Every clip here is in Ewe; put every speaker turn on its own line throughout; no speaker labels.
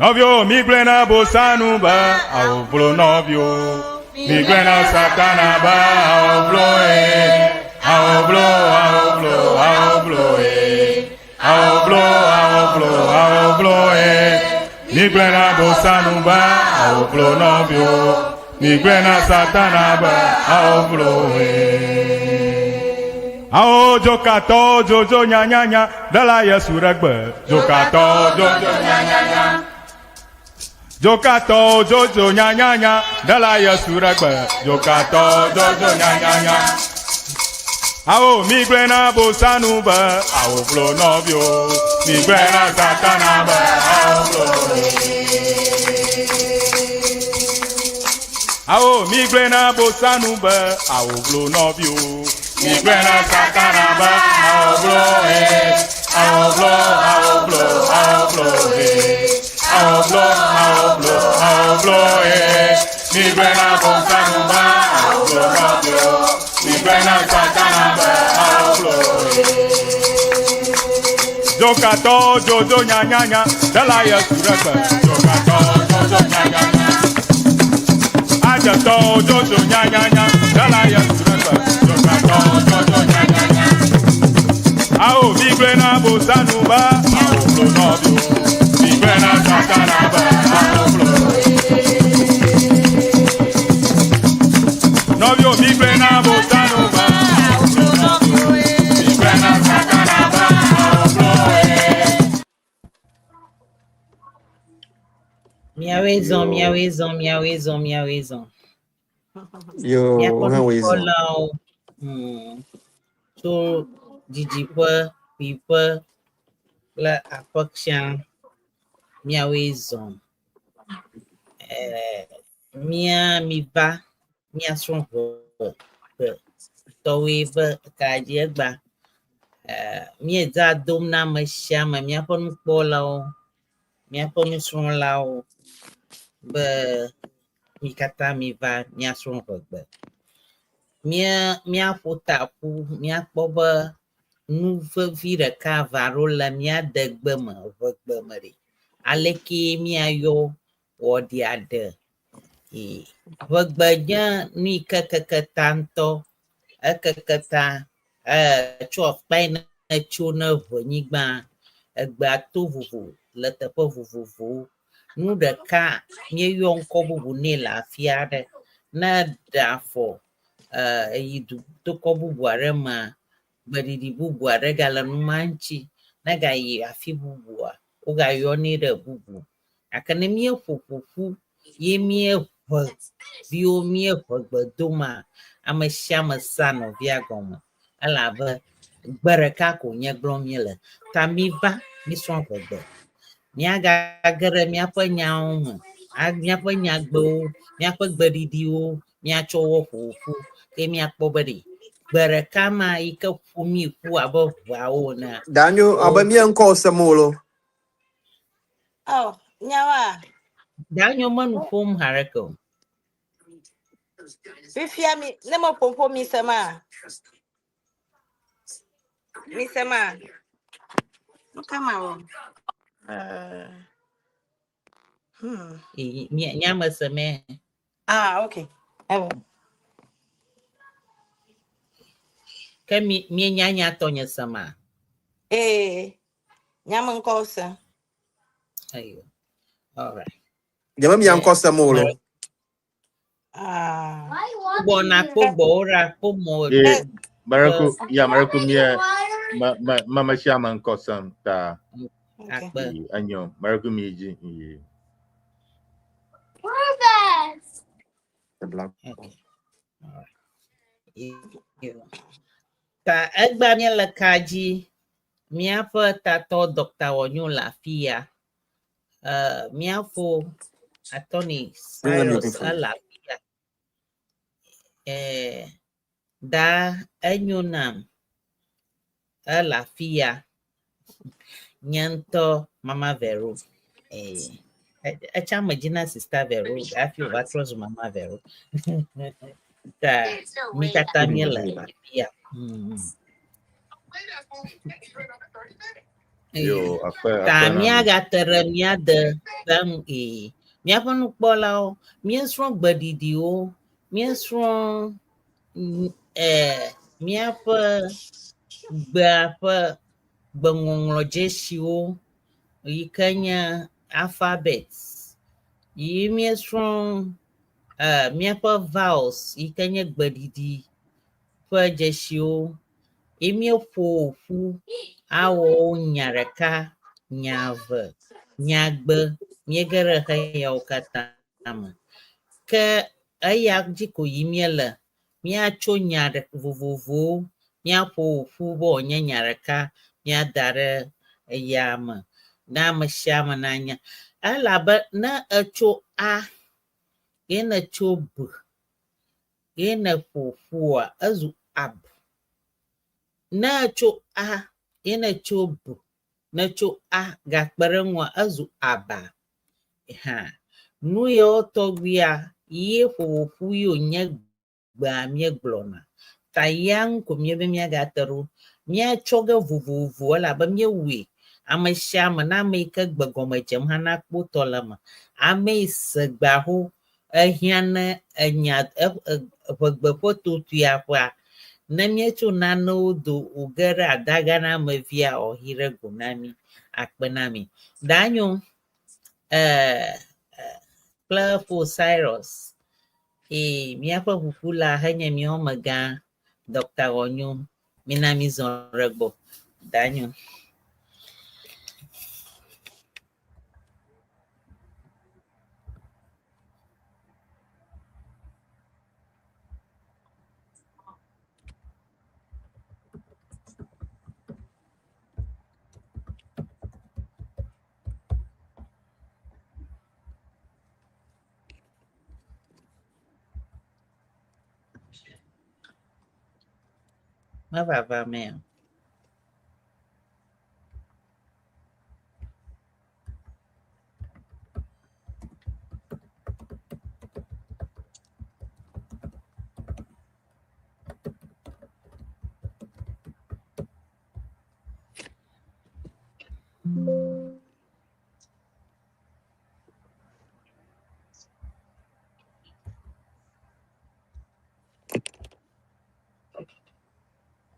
Nɔviwo migblɔe na Bosanu be awovlo nɔviwo. Migblɔe na Satana be awovlo e. Awovlo, awovlo, awovlo e. Awovlo, awovlo, awovlo e. Migblɔe na Bosanu be awovlo nɔviwo. Migblɔe na Satana be awovlo e. Awo dzokatɔwo dzodzo nyanyanya ɖela Yesu ɖe gbe. Dzokatɔwo dzodzo nyanyanya. Dzokatɔwo dzodzo nyanyanya ɖela Yesu ɖe gbe. Dzokatɔwo dzodzo nyanyanya. Awo migblɔe na Bosanu be awo vlo nɔviwo. Migblɔe na Satana be awo vlo. Awo migblɔe na Bosanu be awo vlo nɔviwo. Migblɔe na Satana be awo vlo he. Awo vlo, awo vlo, awo vlo he. Awo vlo, awo vlo, awo vlo he. Migblɔe na Bosanu be awo vlo nɔviwo. Migblɔe na Satana be awo vlo he. Dzokatɔwo dzodzo nyanyanya ɖela Yesu ɖe gbe. Dzokatɔwo dzodzo nyanyanya. Adzetɔwo dzodzo nyanyanya ɖela Yesu ɖe gbe. Dzokatɔwo dzodzo nyanyanya. Awo migblɔe na Bosanu be awo vlo nɔviwo. Migblɔe na Satana be awo vlo. Nɔviwo migblɔe na Bosanu be awo vlo nɔviwo. Migblɔe na Satana be awo vlo.
Miawoe zɔ, miawoe zɔ, miawoe zɔ, miawoe zɔ.
Yo,
Míaƒe
hã woe zɔ.
nukpɔlawo tso didiƒe, kpuiƒe kple aƒe sia miawoe zɔ. Eh, mía miva míasrɔ̃ ʋe ʋe tɔwoe be ka dzi egba. Eh, míedza dom na ame sia ame, míaƒe nukpɔlawo, míaƒe nusrɔ̃lawo be mi katã miva míasrɔ̃ ʋegbe. Mía míaƒo ta ƒu míakpɔ be nu vevi ɖeka va ɖo le mía degbe me ʋegbe me ɖe. Aleke míayɔ wɔɖia ɖe? Ee, ʋegbe nye nu yi ke keke ta ŋutɔ. Ekeke ta ee tso akpa yi ne tso ne ʋenyigba. Egbea to vovo le teƒe vovovowo. Nu ɖeka míeyɔ ŋkɔ bubu nɛ le afi aɖe. Ne eɖe afɔ ee eyi du tokɔ bubu aɖe mea, gbeɖiɖi bubu aɖe gale nu ma ŋuti. Ne egayi afi bubua, wogayɔnɛ ɖe bubu. Gake ne míeƒo ƒoƒu ye míeʋe viwo míeʋe gbe domaa, ame sia ame sea nɔvia gɔme elabe gbe ɖeka ko nye gblɔm míele. Ta miva mísrɔ̃ ʋegbe. Míagage ɖe míaƒe nyawo me, míaƒe nyagbewo, míaƒe gbeɖiɖiwo míatsɔ wo ƒo ƒu ke míakpɔ be ɖe gbe ɖeka ma yi ke ƒo mí ƒu abe ʋeawo enea.
Danyo, abe mía ŋkɔ sem o lo.
Oh, nyawa.
Danyo menu ƒom haɖeke o.
Fifia mi ne me ƒoƒo mi sema. Mi sema. Nu ka ma wɔ?
Nye ame seme.
Ah, okay. Evo.
Ke mi mienya nya tɔnye sema.
Ee, nye ame ŋkɔ se.
Ayo. All right.
Nye me mia ŋkɔ sem o lo.
Ah.
Gbɔna kpo gbɔwo ɖa kpo mɔ.
Eh, Maraku, ya Maraku mie ma ma ma ma sia ma ŋkɔ sem ta.
Akpe.
Anyo, Maraku mi dzi. Ye.
Okay. All right. Yo. Ta egba míele ka dzi míaƒe tatɔ Dr. Wɔnyo le afi ya. Míafo Attorney Cyrus ele afi ya. Da enyo nam ele afi ya. Nye ŋutɔ Mama Vero. Etsa me dzi na Sista Vero hafi wòva trɔ zu Mama Vero. Ta mi katã míele afi ya.
Yo, akpe
Ta
akpe na mi.
míagate ɖe mía de ƒe nu ee. Míaƒe nukpɔlawo, míesrɔ̃ gbeɖiɖiwo, míesrɔ̃ míaƒe gbea ƒe gbeŋɔŋlɔdzesiwo yi ke nye alphabet. Yi míesrɔ̃ míaƒe vowels yi ke nye gbeɖiɖi ƒe dzesiwo. Ye míeƒo ƒu awɔ wo nya ɖeka, nya eve, nyagbe. Míege ɖe xeyawo katã me. Ke eya dzi ko yim míele. Míatso nya ɖe vovovowo, míaƒo wo ƒu be wòanye nya ɖeka, míada ɖe eya me ne ame sia ame nanya. Elabe ne etso A ye nètso B ye nèƒo ƒua, ezu ab. Ne etso A ye nètso B, nètso A gakpe ɖe eŋua, ezu aba. Hã. Nu yawo tɔgbia ye ƒo ƒu ye wònye gbea míegblɔna. Ta ya ŋu ko míebe míagate ɖo. Míatsɔ ge vovovo elabe míewɔe. Ame sia ame, ne ame yi ke gbe gɔme dzem hã nakpɔ tɔ le eme. Ame yi se gbea xo ehiã ne enya ʋegbe ƒe totoea ƒea, ne míetso nanewo do wòge ɖe adaga na ame via wòahi ɖe go na mí, akpe na mi. Ɖanyo kple fo Cyrus eye míaƒe ʋuƒula henye míawo megã Dr. Wɔnyo, mina mízɔ ɖe gbɔ. Ɖanyo. Mevava mea?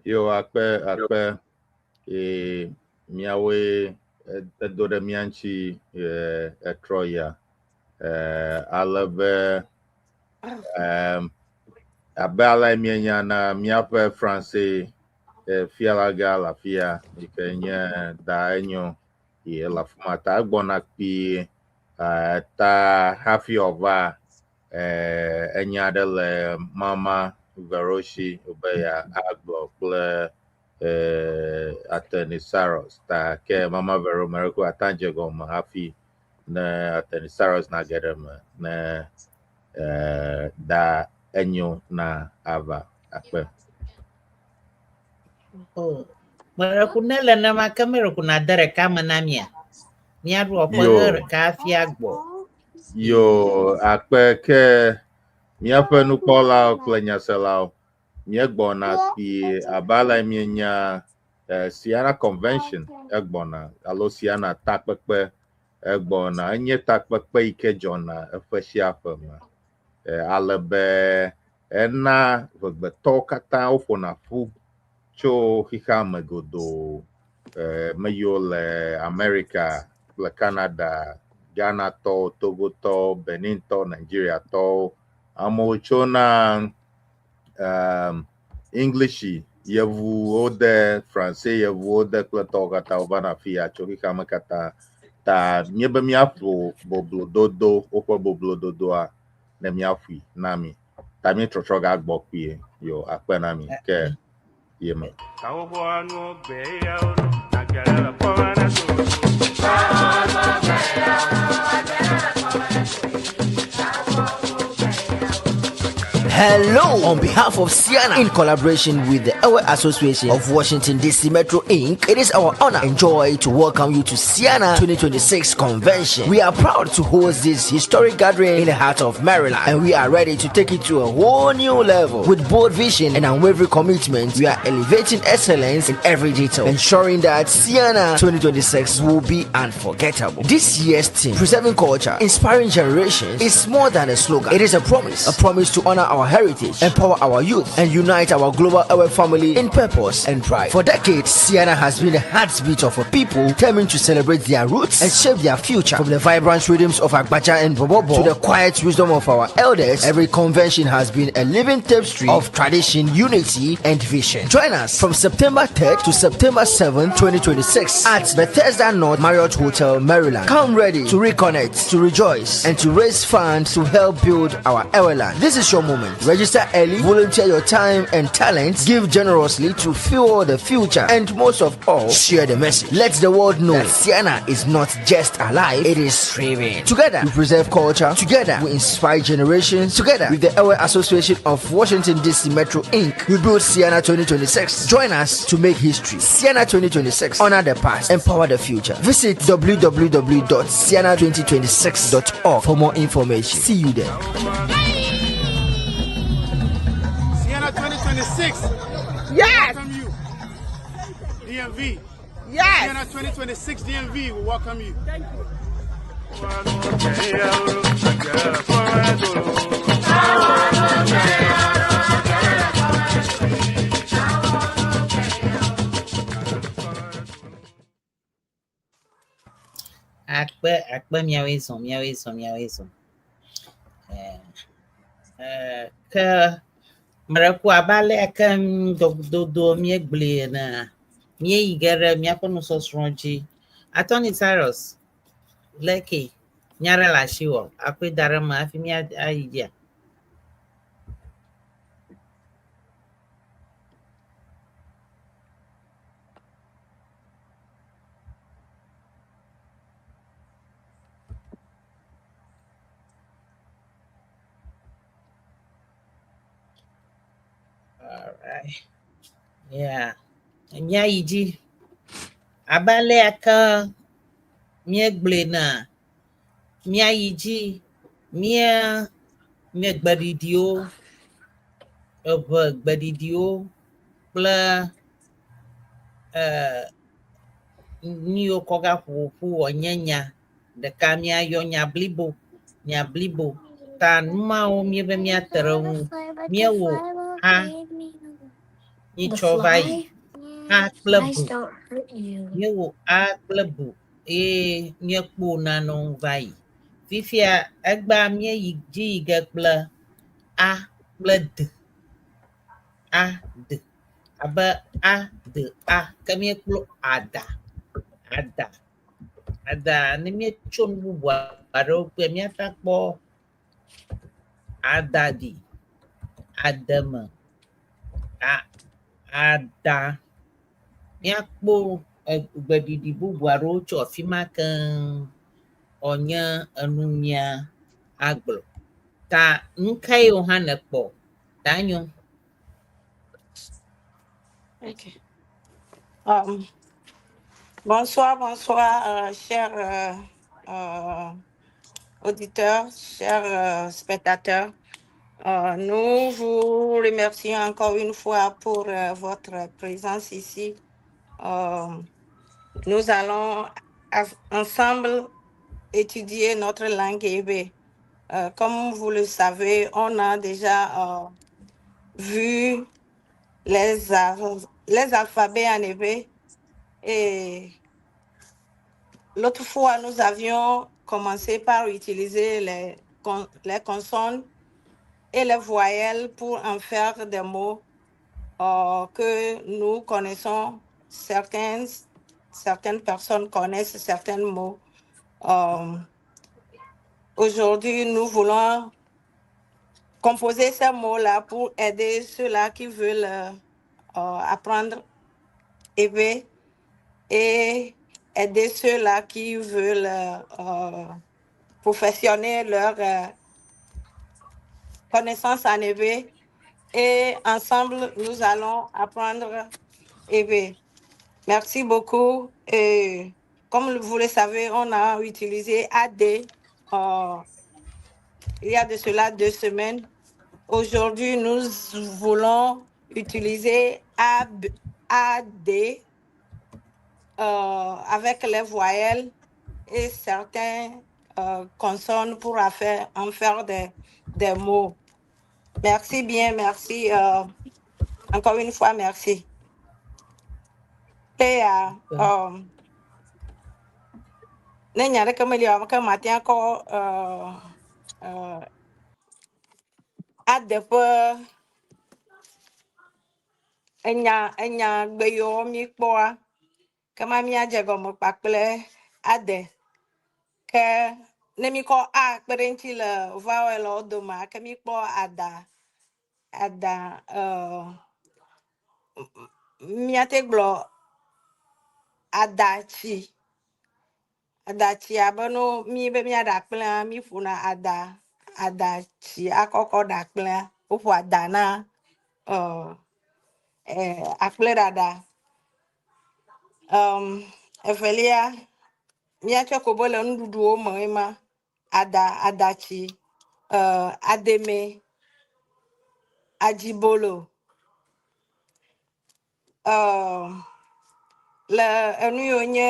Yo, akpe akpe e míawoe edo ɖe mía ŋuti etrɔ ya ale be abe ale míenya na míaƒe France fialagã le afia yi ke nye da enyo ye le afi ma ta egbɔna kpuie ta hafi wòava enya aɖe le Mama Veroshi be ya agblɔ kple Attorney Cyrus ta ke Mama Vero mereko ata dze gɔme hafi ne Attorney Cyrus nage ɖe eme ne da enyo na ava akpe.
Oh, mereku ne le nema ke mereku na de ɖeka me na mia. Míaɖo ɔƒe
Yo.
ɖeka hafi agbɔ.
Yo, akpe ke míaƒe nukpɔlawo kple nyaselawo míegbɔna kpuie abe ale míenya Siana Convention egbɔna alo Siana takpekpe egbɔna. Enye takpekpe yi ke dzɔna eƒe sia ƒe me. Ale be ena ʋegbetɔwo katã woƒona ƒu tso xexea me godoo. Me yiwo le America kple Canada, Ghanatɔwo, Togotɔwo, Benintɔwo, Nigeriatɔwo. Amewo tsona English yevuwo de, France yevuwo de kple tɔwo katã wovana afi ya tso xexea me katã. Ta míebe míaƒo boblododo, woƒe boblododoa ne míaƒoe na mi. Ta míetrɔtrɔ gagbɔ kpuie. Yo, akpe na mi ke ye me.
Hello! On behalf of Siena, in collaboration with the Ewe Association of Washington DC Metro Inc., it is our honor and joy to welcome you to Siena 2026 Convention. We are proud to host this historic gathering in the heart of Maryland, and we are ready to take it to a whole new level. With bold vision and unwavering commitment, we are elevating excellence in every detail, ensuring that Siena 2026 will be unforgettable. This year's theme, Preserving Culture, Inspiring Generations, is more than a slogan. It is a promise, a promise to honor our heritage, empower our youth, and unite our global Ewe family in purpose and pride. For decades, Siena has been the heartbeat of a people determined to celebrate their roots and shape their future. From the vibrant rhythms of Agbaja and Bobobo to the quiet wisdom of our elders, every convention has been a living tapestry of tradition, unity, and vision. Join us from September 3rd to September 7th, 2026 at Bethesda North Marriott Hotel, Maryland. Come ready to reconnect, to rejoice, and to raise funds to help build our Eweland. This is your moment. Register early, volunteer your time and talents, give generously to fuel the future, and most of all, share the message. Let the world know that Siena is not just alive, it is thriving. Together, we preserve culture. Together, we inspire generations. Together, with the Ewe Association of Washington, D.C. Metro Inc., we build Siena 2026. Join us to make history. Siena 2026. Honor the past, empower the future. Visit www.siena2026.org for more information. See you there.
Siena 2026.
Yes.
Welcome you. DMV.
Yes.
Siena 2026 DMV will welcome you.
Thank you.
Akpe akpe miawoe zɔ miawoe zɔ miawoe zɔ. Eh, eh, ke meɖe abe ale ke ŋdɔdodo míegblɔe enea, míeyi ge ɖe míaƒe nusɔsrɔ̃ dzi. Attorney Cyrus, leke nya ɖe le asiwò akɔe da ɖe eme hafi mía ayi dzia? Alright. Yeah. Míayi dzi. Abe alea ke míegblɔe na míayi dzi mía mía gbeɖiɖiwo, eŋe gbeɖiɖiwo kple eh, nu yiwo kɔ gaƒo ƒu wònye nya ɖeka míayɔ nya blibo, nya blibo. Ta nu mawo míebe míate ɖe eŋu. Míewɔ a nyitsɔ va yi. A kple bu. Míewɔ a kple bu eye míekpɔ nanewo va yi. Fifia egbea míeyi dzi yi ge kple a kple d. A d abe a d a ke míekpɔ ada ada ada ne míetso nu bubu aɖewo kpe míate akpɔ adaɖi, ademe, a ada. Míakpɔ gbeɖiɖi bubu aɖewo tso afi ma keŋ wòanye enu mía agblɔ. Ta nu kae wò hã nèkpɔ? Ta enyo.
Ok. Bonsoir, bonsoir, chers auditeurs, chers spectateurs. Nous vous remercions encore une fois pour votre présence ici. Nous allons ensemble étudier notre langue éwé. Comme vous le savez, on a déjà vu les alphabets en éwé et l'autre fois, nous avions commencé par utiliser les consonnes et les voyelles pour en faire des mots que nous connaissons. Certaines personnes connaissent certains mots. Aujourd'hui, nous voulons composer ces mots-là pour aider ceux-là qui veulent apprendre éwé et aider ceux-là qui veulent perfectionner leur connaissances en Éwé et ensemble, nous allons apprendre Éwé. Merci beaucoup. Et comme vous le savez, on a utilisé AD il y a de cela 2 semaines. Aujourd'hui, nous voulons utiliser AB, AD avec les voyelles et certains consonnes pour en faire des mots. Merci bien, merci. Encore une fois, merci. Léa, ne nya ɖeke meli o, ke mate akɔ ade ƒe enya gbe yiwo mi kpɔa, kema míadze gɔme kpakple ade. Ke ne mi kɔ a kpe ɖe eŋuti le vowel domea, ke mi kpɔ ada ada míate gblɔ adatsi. Adatsi abe no mi be míaɖa akplẽa, mi ƒona ada adatsi akɔkɔ ɖa akplẽa. Woƒo ada na akplẽ ɖaɖa. Evelia, míatsɔ ko be le nuɖuɖuwo me ema, ada adatsi, ademe, adzibolo. Le enu yiwo nye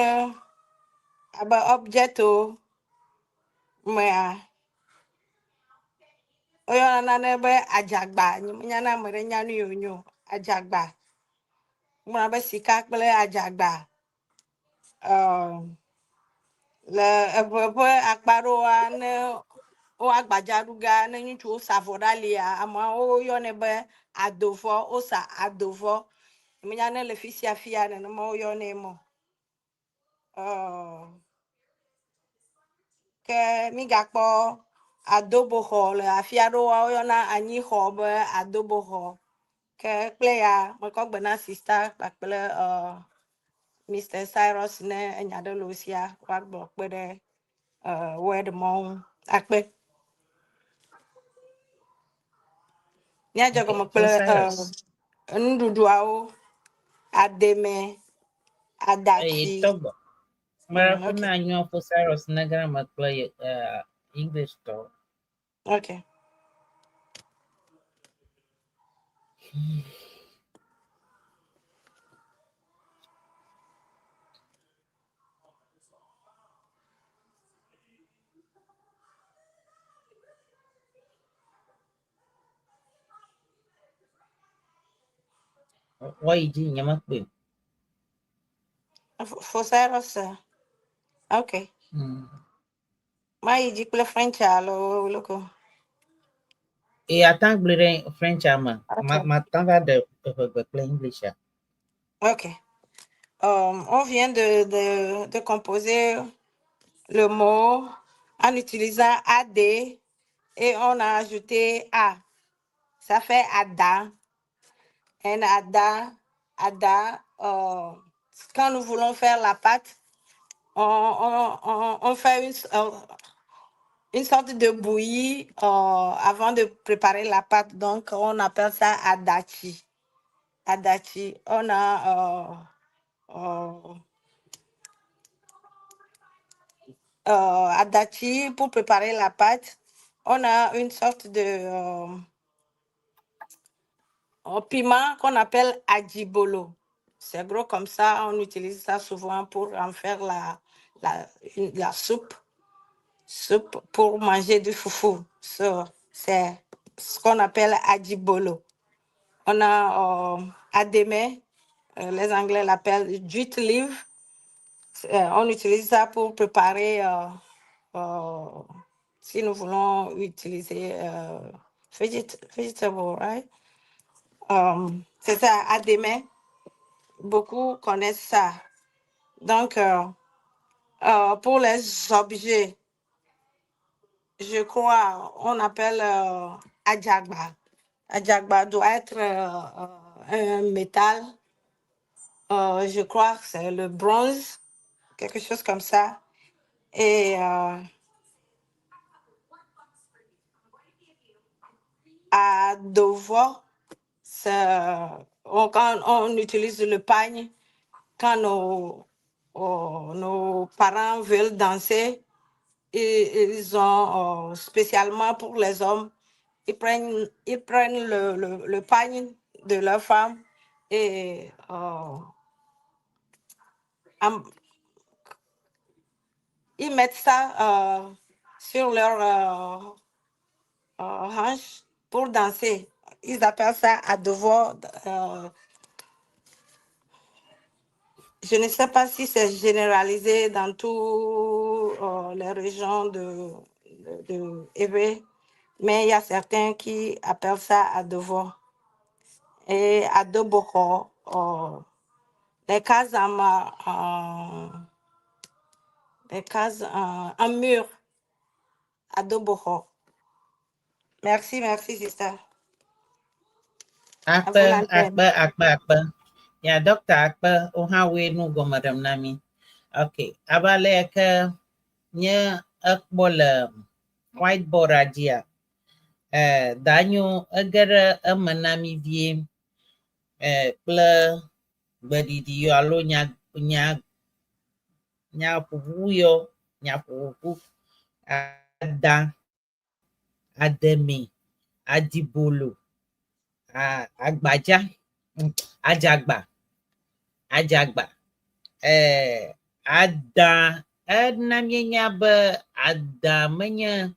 abe object wo mea, woyɔna nane be adzagba. Nyemenya ne ame ɖe nya nu yi wònye o. Adzagba. Wogblɔna be sika kple adzagba. Le eʋe ƒe akpa ɖewoa, ne wo agbadza ɖu gea, ne ŋutsuwo sa avɔ ɖe alia, ameawo yɔnɛ be adovɔ. Wosa adovɔ. Nyemenya ne le fi sia fia nenema woyɔnɛ ma o. Ke migakpɔ adoboxɔ le afi aɖewoa, woyɔna anyixɔ be adoboxɔ. Ke kple ya mekɔ gbe na sister kpakple Mr. Cyrus ne enya ɖe le wo sia woagblɔ kpe ɖe word mɔ ŋu. Akpe. Míadze
Okay,
gɔme
so
kple
Cyrus.
nuɖuɖuawo, ademe,
Eye
adatsi.
tɔgbɔ. Mara
Okay.
na nyɔ fo Cyrus ne gama kple English tɔ.
Okay.
Wɔyi dzi nye mekpɔe.
For Cyrus, okay. Mayi dzi kple French alo loko.
Eye ata gblɔe ɖe French me. Ma
Okay.
ma ta va ɖe eʋegbe kple English a.
Ok. On vient de composer le mot en utilisant AD et on a ajouté A. Ça fait Ada. Un Ada, Ada. Quand nous voulons faire la pâte, on fait une sorte de bouillie avant de préparer la pâte. Donc, on appelle ça Adachi. Adachi. On a Adachi pour préparer la pâte. On a une sorte de un piment qu'on appelle adjibolo. C'est gros comme ça, on utilise ça souvent pour en faire la soupe, soupe pour manger du foufou. So, c'est ce qu'on appelle adjibolo. On a adémé, les Anglais l'appellent jute leaf. On utilise ça pour préparer, si nous voulons utiliser vegetable, right? C'est ça, adémé. Beaucoup connaissent ça. Donc, pour les objets, je crois, on appelle adjagba. Adjagba doit être un métal. Je crois que c'est le bronze, quelque chose comme ça. Et Adovɔ, c'est quand on utilise le pagne, quand nos parents veulent danser, et ils ont spécialement pour les hommes, ils prennent le pagne de leur femme et ils mettent ça sur leur hanche pour danser. Ils appellent ça adovɔ. Je ne sais pas si c'est généralisé dans toutes les régions de Éwé, mais il y a certains qui appellent ça adovɔ. Et adoboko, les cases en mur, adoboko. Merci, merci, sister. À
Akpe,
vous l'antenne.
Akpe, akpe, akpe. Ya doctor akpe, wo hã woe nu gɔme ɖem na mi. Ok, abe ale yi ke nye ekpɔ le whiteboard dzia, danyo ege ɖe eme na mi vie kple gbeɖiɖi yɔ alo nya nya nya ƒoƒu yɔ nya ƒoƒu ada ademe adibolo agbadza adzagba adzagba ada ena míenya be ada menye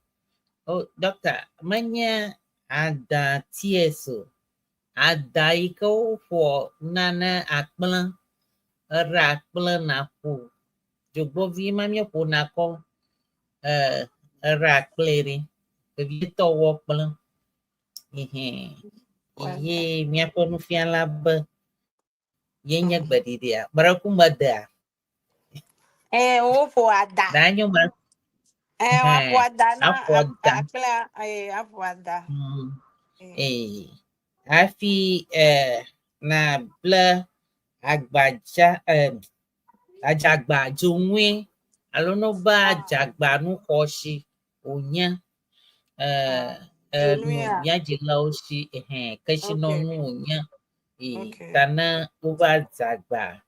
oh doctor menye ada ties o ada yi ke woƒo nane akplẽ eɖe akplẽ naƒo dzogbɔvi ma míeƒona kɔ eɖe akplẽ ɖi vevietɔ wɔ kplẽ ehɛn ye míaƒe nufiala be ye nye gbeɖiɖia gbeɖeku medea
Woƒo ada.
Danyo me
Woaƒo ada na
aƒo ada.
Akplẽ, aƒo ada.
Hafi na ble agbadza adzagba dzonue alo no be adzagba nu xɔasi wònye nu
Dzonuea?
Mía dzilawo si ehɛn kesinɔnu wònye ta ne wova dzagba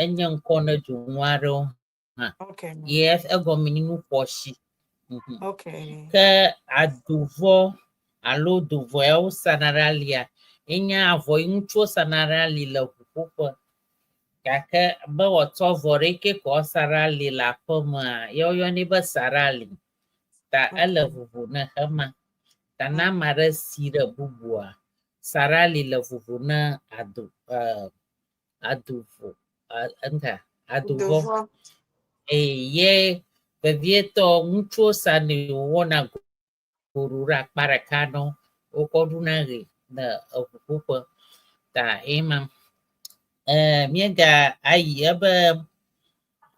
enye ŋkɔ ne dzonu aɖewo hã ye egɔme nye nu xɔasi. Ke adovɔ alo dovɔ ya wosana ɖe alia enye avɔ yi ŋutsuwo sana ɖe ali le ʋuƒoƒe gake be wòatsɔ avɔ ɖeke ko asa ɖe ali le aƒemea ye woyɔnɛ be sa ɖe ali ta ele vovo ne xema ta ne ame aɖe si ɖe bubua sa ɖe ali le vovo ne ado adovo ŋka adovɔ
Dovɔ.
Eye vevietɔ ŋutsuwo sanɛ wowɔna goɖo ɖe akpa ɖeka nɔ wokɔ ɖuna ɣe le eʋuƒoƒe ta ema míega ayi ebe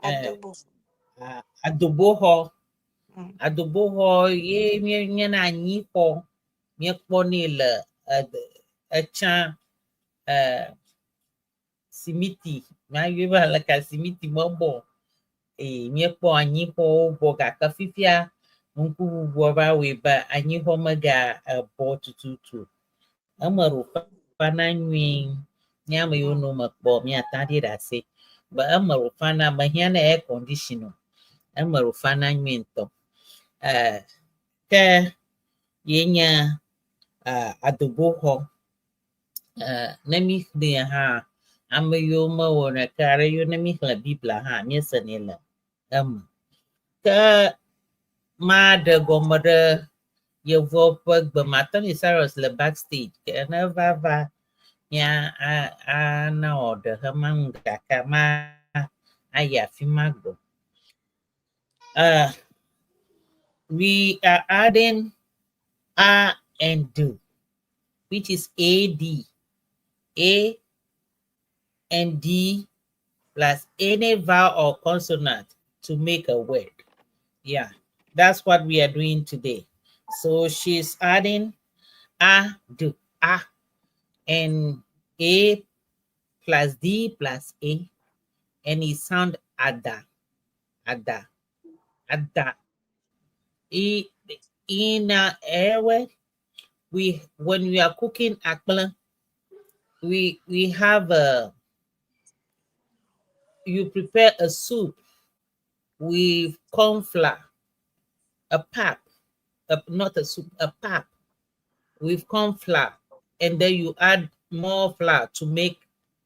Adobo.
Adoboxɔ adoboxɔ ye míenyena anyixɔ míekpɔnɛ le etsã simiti mayɔe be aleke simiti mebɔ o. Eye míekpɔ anyixɔwo bɔ gake fifia ŋkuʋuʋua va wɔe be anyixɔ mega ebɔ tututu o. Eme ɖo fana nyuie nye ame yiwo nɔ eme kpɔ míata ɖi ɖe asi be eme ɖo fana mehiã na air condition o. Eme ɖo fana nyuie ŋutɔ. Ke ye nye adoboxɔ. Ne mi xlẽe hã ame yiwo mewɔ ɖeka aɖe yiwo ne mi xlẽ Biblia hã míesenɛ le eme. Ke maɖe gɔme ɖe yevuawo ƒe gbe me. Tony Cyrus le backstage ke ne eva va mía ana wòaɖe hema ŋu gake ma ayi afi ma gbɔ. We are adding A and D, which is A D. A and D plus any vowel or consonant to make a word. Yeah, that's what we are doing today. So she's adding A, D, A, and A plus D plus A, and it sound Ada, Ada, Ada. In Ewe, we We when we are cooking akple, we have a you prepare a soup with corn flour, a pap, a, not a soup, a pap with corn flour, and then you add more flour to make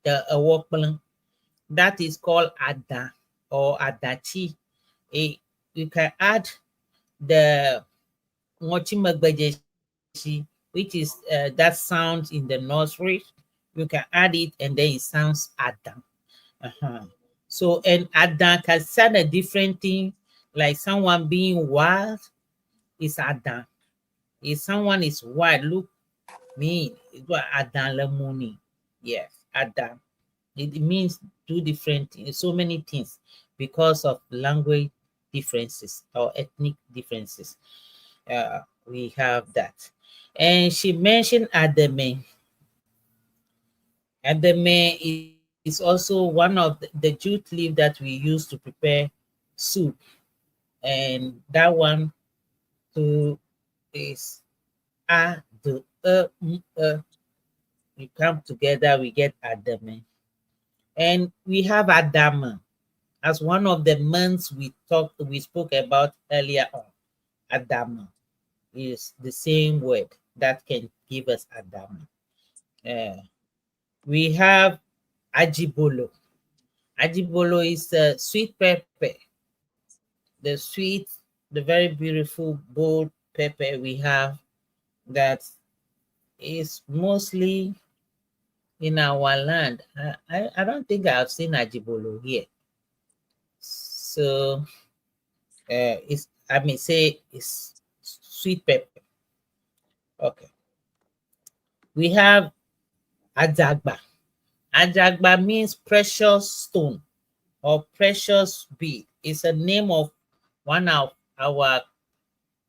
the awokplen. That is called ada or adachi. You can add the ngochimegbejeshi, which is that sound in the nursery. You can add it and then it sounds ada. So, and ada can sound a different thing, like someone being wild is ada. If someone is wild, look me, it was ada lemoni. Yes, ada. It means two different things, so many things because of language differences or ethnic differences. We have that. And she mentioned Ademe. Ademe is also one of the jute leaf that we use to prepare soup. And that one too is A, D, E, M, E. We come together, we get Ademe. And we have Adama as one of the months we spoke about earlier on. Adama is the same word that can give us Adama. We have Ajibolo. Ajibolo is a sweet pepper. The sweet, the very beautiful bold pepper we have that is mostly in our land. I don't think I've seen Ajibolo here. So it's, I may say it's sweet pepper. Okay. We have Ajagba. Ajagba means precious stone or precious bead. It's a name of one of our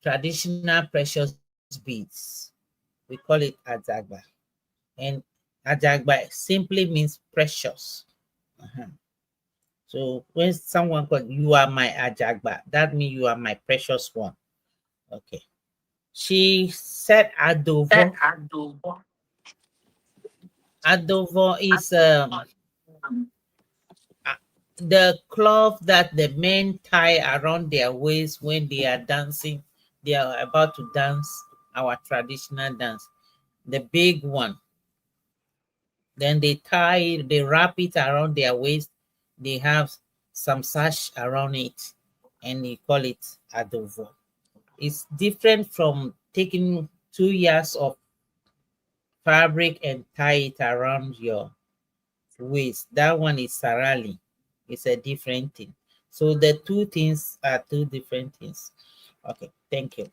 traditional precious beads. We call it Ajagba. And Ajagba simply means precious. So when someone calls you are my Ajagba, that means you are my precious one. Okay. She said Adovo. Adovo is the cloth that the men tie around their waist when they are dancing. They are about to dance our traditional dance, the big one. Then they tie it, they wrap it around their waist. They have some sash around it, and they call it Adovo. It's different from taking 2 yards of fabric and tie it around your waist. That one is sarali. It's a different thing. So the two things are two different things. Okay, thank you.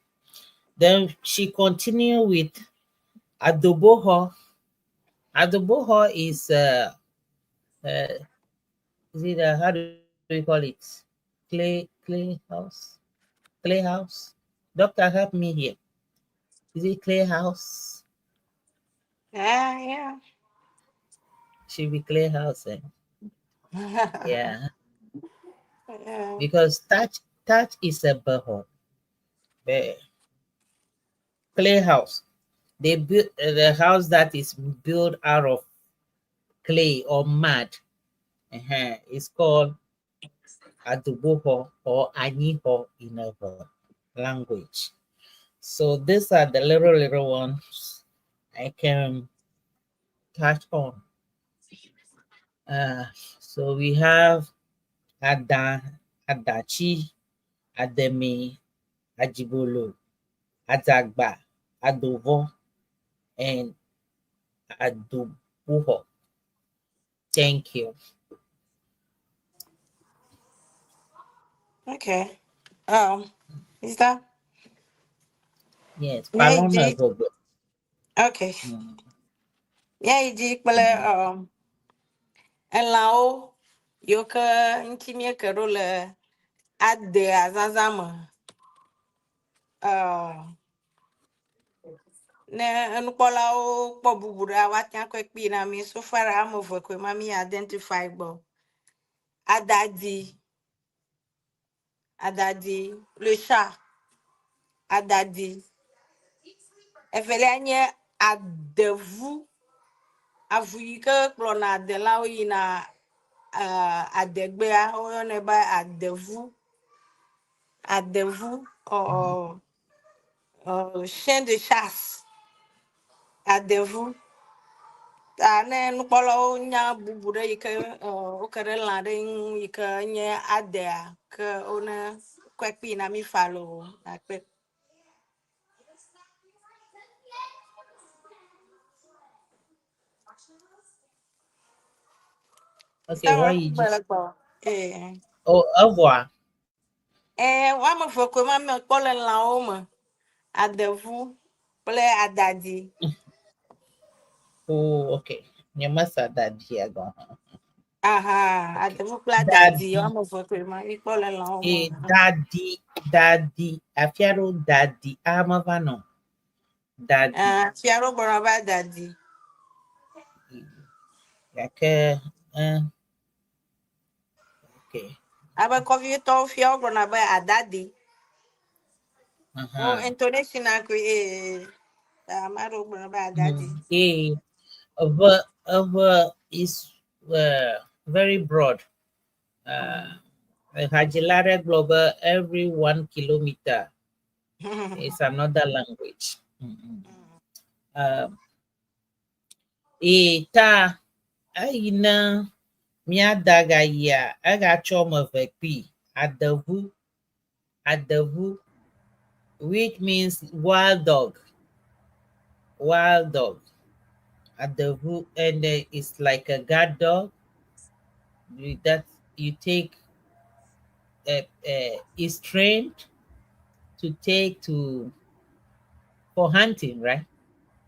Then she continued with Adoboho. Adoboho is it a, how do we call it? Clay house? Clay house? Doctor, help me here. Is it clay house?
Yeah, yeah.
Should be clay house, eh? Yeah.
Yeah.
Because thatch is a boho. But clay house. They built the house that is built out of clay or mud. It's called Adoboho or Aniho in our language. So these are the little ones I can touch on. So we have Ada, Adachi, Ademi, Ajibolo, Adagba, Adovo, and Adobuho. Thank you.
Okay. Is that?
Yes.
Yeah,
Paloma
G.
Gogo.
Okay. Yeah, G. Elao, yoka nchimie kerole ade azazama. Ne enukpɔlawo kpɔ bubu ɖe woate akɔe kpi na mi so far ame eve koe ma mi identify gbɔ. Adadi, Adadi, le chat, Adadi. Evelia nye adevu. Avu yi ke kplɔna adelawo yina adegbea, woyɔnɛ be adevu. Adevu or chien de chasse. Adevu. Ta ne nukpɔlawo nya bubu ɖe yi ke woke ɖe lã ɖe ŋu yi ke nye adea ke wone kɔe kpi na mi fa loo akpe.
Okay,
Sawa
why you
gbe
just
le gbɔ. Eh.
Oh, au revoir.
Eh, woame eve koe ma mekpɔ le lãwo me. Adevu kple adadi.
Oh, okay. Nyemesa dadia gɔ̃ hã.
Aha,
Okay.
adevu kple adadi
Dadi.
woame eve koe ma mikpɔ le lãwo me.
Eh, dadi, dadi. Afi aɖewo dadi ame va nɔ. Dadi.
Ah, fia ɖewo gblɔna be adadi.
Gake, eh, okay.
Abe kɔvietɔwo fia wogblɔna be adadi. Wo intonation na koe ee. Ame aɖewo gblɔna be adadi.
Eh, eve is very broad. Hadzila aɖe gblɔ be every 1 kilometer is another language. E ta eyi ne míada gayia egatsɔ ame eve kpi adevu adevu which means wild dog, wild dog, adevu, and it's like a guard dog that you take, is trained to take to for hunting, right?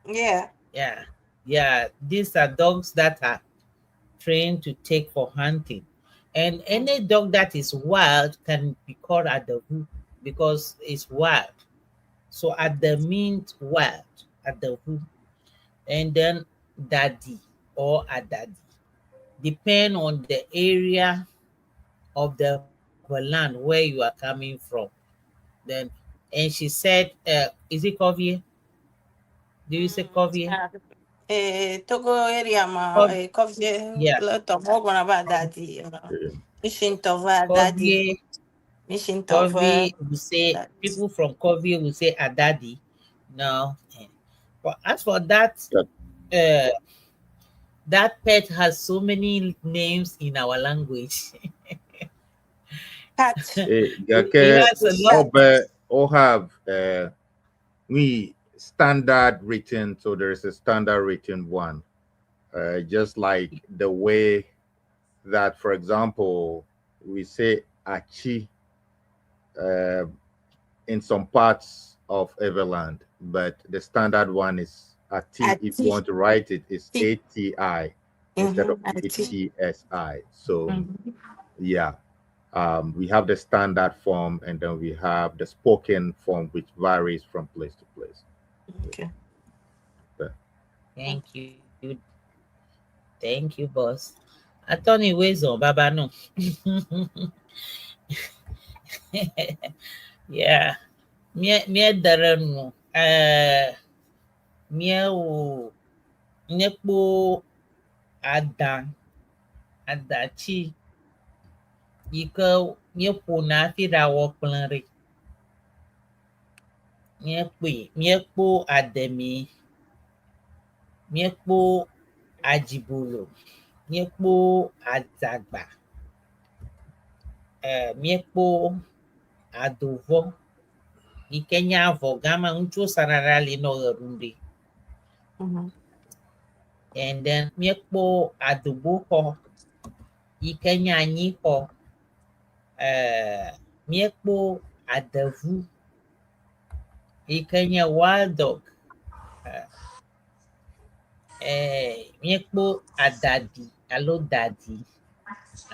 Yeah.
Yeah. These are dogs that are trained to take for hunting. And any dog that is wild can be called adevu because it's wild. So ade means wild, adevu. And then daddy or adadi, depend on the area of the land where you are coming from. Then, and she said, is it Kovie? Do you say Kovie?
Togo area ma Kovie le tɔmɔ gblɔna be adadi. Mission tɔve adadi.
Kovie,
Mission tɔve.
Kovie will say, people from Kovie will say adadi. No. But as for that, that pet has so many names in our language.
Cat.
It
Gake
has a lot.
Obe o have we standard written, so there is a standard written one. Just like the way that, for example, we say achi in some parts of Everland, but the standard one is ati. If you
Ati.
want to write it, it's
Ti.
ATI instead of
Ati.
ATSI. So yeah, we have the standard form and then we have the spoken form, which varies from place to place.
Okay.
Thank you. Thank you, boss. Attorney Wezo, Baba no. Yeah. Mie mie dere nu. Mie wo míekpɔ adã, adatsi yi ke míeƒona hafi ɖawɔ kplẽ ɖe. Míekpɔe, míekpɔ ademi, míekpɔ adzibolo, míekpɔ adzagba, míekpɔ adovɔ yi ke nye avɔ gã ma ŋutsuwo sana ɖe ali nɔ ɣe ɖum ɖi. And then míekpɔ adoboxɔ yi ke nye anyixɔ. Míekpɔ adevu yi ke nye wild dog. Míekpɔ adadi alo dadi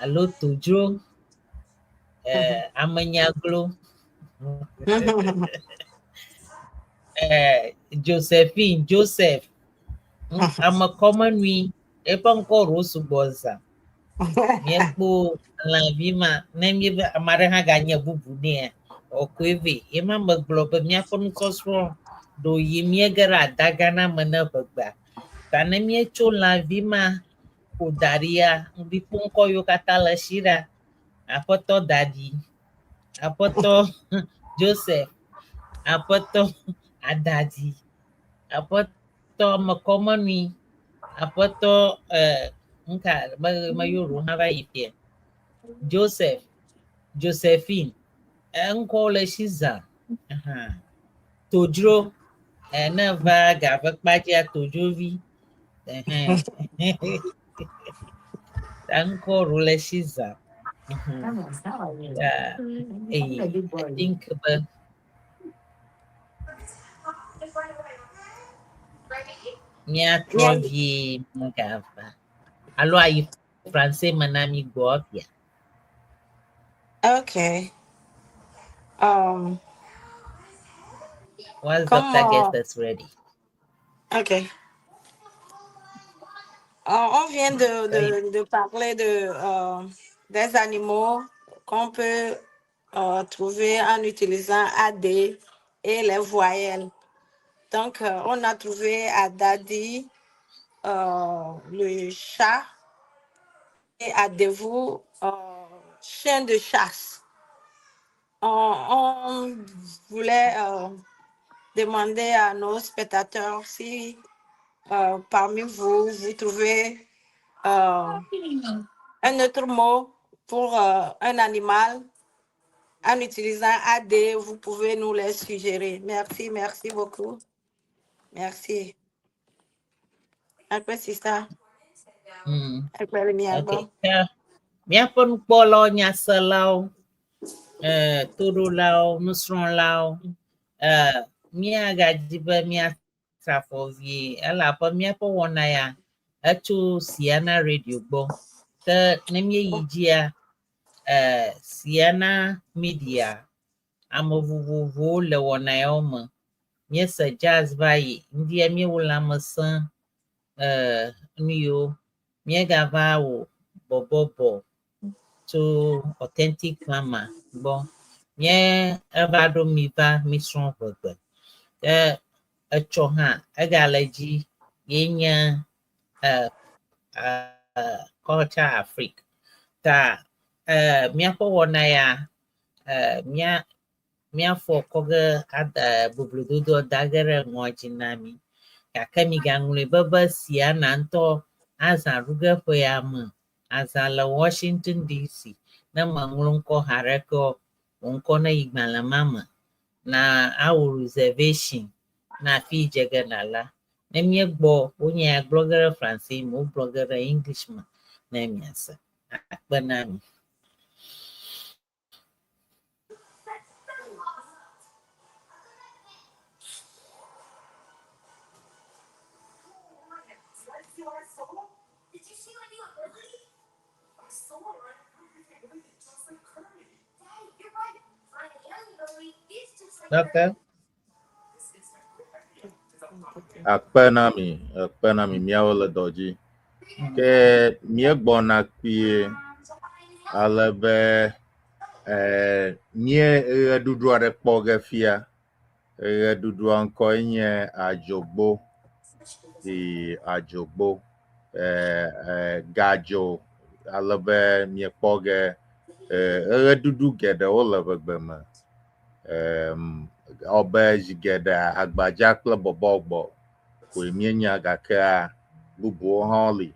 alo todzro, amenyaglo. Josephine, Joseph, amekɔmenui, eƒe ŋkɔ ɖewo sugbɔ zã. Míekpɔ lãvi ma, ne míebe ame aɖe hã ganye bubu nɛa, ɔkɔe vɛ. Ye ma megblɔ be míaƒe nusɔsrɔ̃ Ɖo yi míege ɖe adagana me ne ʋegbea. Ta ne míetso lãvi ma ƒo da ɖia, ŋɖikpo ŋkɔ yiwo katã le esi ɖa, Aƒetɔ Dadi, Aƒetɔ Joseph, Aƒetɔ Adadi, Aƒetɔ Mekɔmenui, Aƒetɔ eh, nka me meyɔ ɖewo hã va yi fia. Joseph, Josephine, eŋkɔwo le esi zã. Aha. Todzro, eh, ne va gave kpadzia Todzovi. Ɛhɛn. Ta ŋkɔ ɖewo le esi zã. Ta eye I think be míatrɔ vie gava alo ayi français me na mi gbɔ fia.
Ok.
Once
Comme,
doctor gets us ready.
Ok. On vient de parler des animaux qu'on peut trouver en utilisant AD et les voyelles. Donc, on a trouvé Adadi, le chat, et Adevou, chien de chasse. On voulait demander à nos spectateurs si parmi vous, vous trouvez un autre mot pour un animal en utilisant AD, vous pouvez nous les suggérer. Merci, merci beaucoup. Merci. Après, c'est ça. Après le mien, bon.
Míaƒe nukpɔlawo, nyaselawo, toɖolawo, nusrɔ̃lawo, míagadzi be míatra afɔ vie elabe míaƒe wɔna ya etso Siana Radio gbɔ. Ke ne míeyi dzia, Siana Media, ame vovovowo le wɔna yawo me. Míese jazz va yi, ŋdia míewɔ lãmesẽ nu yiwo míegava wɔ bɔbɔbɔ tso Authentic Mama gbɔ. Nye eva ɖo mi va misrɔ̃ ʋegbe. Ke etsɔ hã egale dzi ye nye Culture Afrique. Ta míaƒe wɔna ya mía míafɔ kɔ ge ada boblododoa da ge ɖe ŋɔ dzi na mi. Gake migaŋlɔe be be Siana ŋutɔ azã ɖu ge ƒe ya me. Azã le Washington DC. Ne meŋlɔ ŋkɔ haɖeke o, wò ŋkɔ ne yi gbalẽ ma me na awɔ reservation na afi yi dze ge nàla. Ne míegbɔ wonye ya gblɔ ge ɖe France me, wogblɔ ge ɖe English me ne miase. Akpe na mi. Doctor?
Akpe na mi, akpe na mi, míawo le dɔ dzi. Ke míegbɔna kpuie ale be mía ɣeɖuɖu aɖe kpɔ ge fia. Ɣeɖuɖua ŋkɔe nye Adzogbo. Adzogbo. Gadzo ale be míekpɔ ge ɣeɖuɖu geɖewo le ʋegbe me. Ewɔ zi geɖe agbadza kple bɔbɔgbɔ koe míenya gakea bubuwo hã li.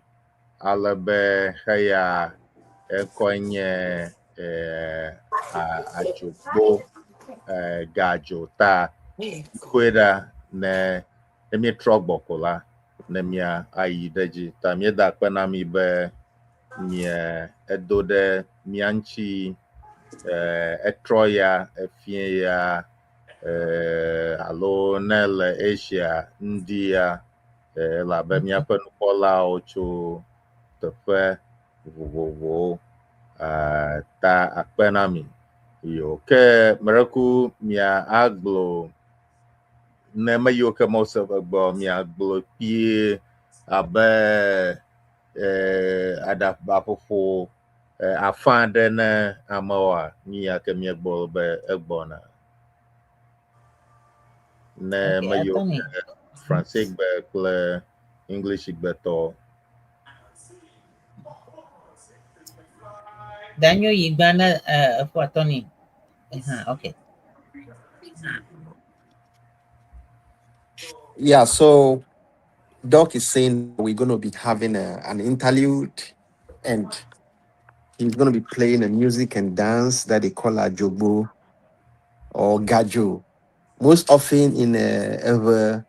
Ale be heya eŋkɔe nye Adzogbo gadzo ta kpɔe ɖa ne míetrɔ gbɔ ko la ne mía ayi ɖe edzi. Ta míeda akpe na mi be mie edo ɖe mía ŋuti etrɔ ya efie ya alo ne le Asia ŋdi ya elabe míaƒe nukpɔlawo tso teƒe vovovowo ta akpe na mi. Yo ke mereku mia agblɔ ne me yiwo ke mose ƒe gbɔ miagblɔ kpuie abe aɖabaƒoƒo afã aɖe ne amewoa nu ya ke míegblɔ be egbɔna. Ne
Okay,
meyiwo
attorney.
ke Francegbe kple Englishgbe tɔ.
Danyo yi gbã ne eƒo attorney. Ehã, okay.
Yeah, so Doc is saying we're going to be having an interlude, and he's going to be playing a music and dance that they call Adzogbo or Gadzo. Most often in ever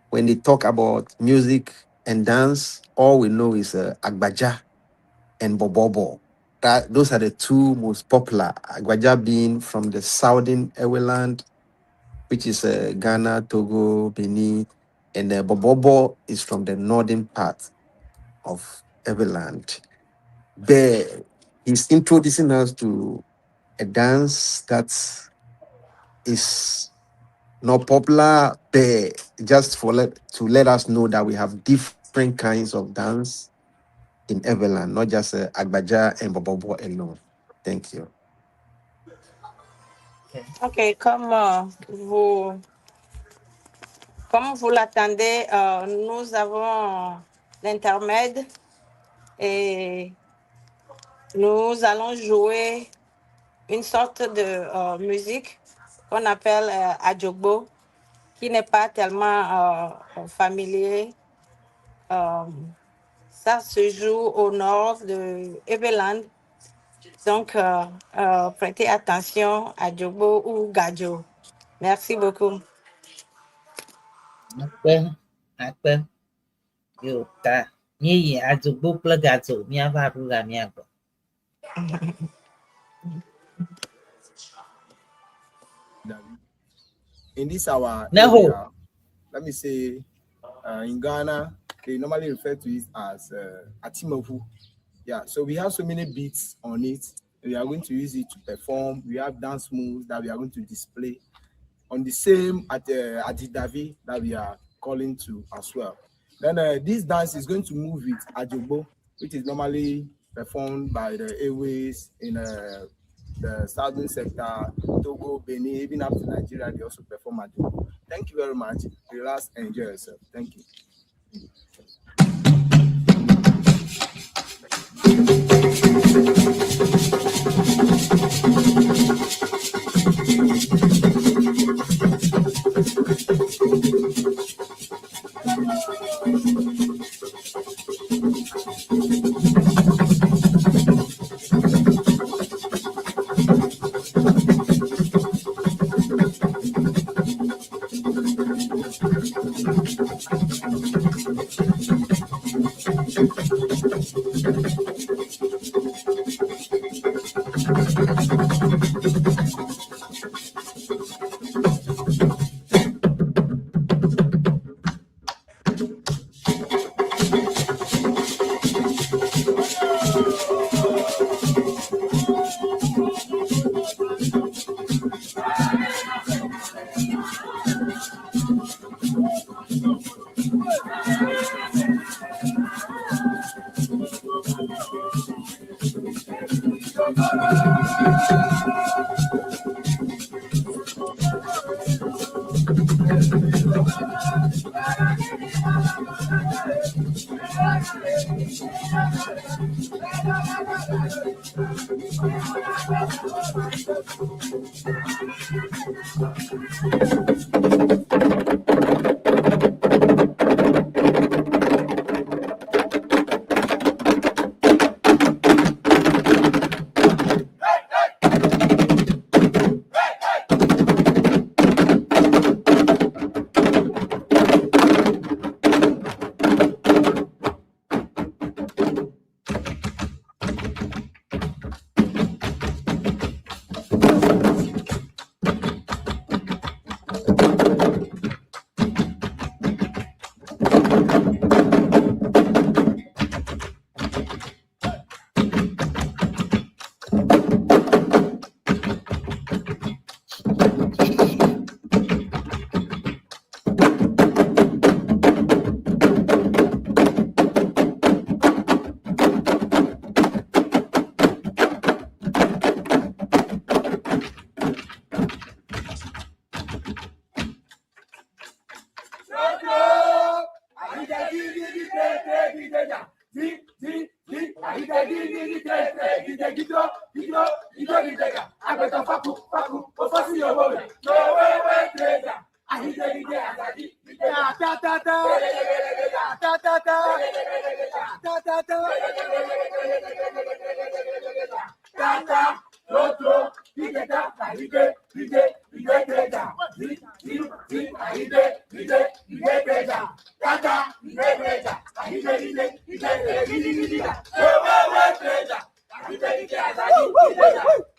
when they talk about music and dance, all we know is Agbaja and Bobobo. That those are the two most popular. Agbaja being from the southern Eweland, which is Ghana, Togo, Benin, and Bobobo is from the northern part of Eweland. There, he's introducing us to a dance that is not popular, but just for let to let us know that we have different kinds of dance in Eweland, not just Agbaja and Bobobo alone. Thank you.
Ok, comme vous l'attendez, nous avons l'intermède et nous allons jouer une sorte de musique qu'on appelle Adzogbo, qui n'est pas tellement familier. Ça se joue au nord de Eweland. Donc, prêtez attention à Adzogbo ou Gadzo. Merci beaucoup.
Akpe, akpe. Yo, ta. Míeyi Adzogbo kple Gadzo míava ɖu ga míagbɔ.
In this our
Neho.
area, let me say, in Ghana, they normally refer to it as Atimavu. Yeah, so we have so many beats on it. We are going to use it to perform. We have dance moves that we are going to display on the same at Adidavi that we are calling to as well. Then this dance is going to move with Adzogbo, which is normally performed by the Ewes in the southern sector, Togo, Benin, even up to Nigeria, they also perform Adzogbo. Thank you very much. Relax and enjoy yourself. Thank you.
Ta ta ta ta ta ta ta ta ta ta ta tro tro ta ide ide ide ide di di di ide ide ide ide ta ta ide ide ide ide ide ide ide ide we we we ide ide ide ide.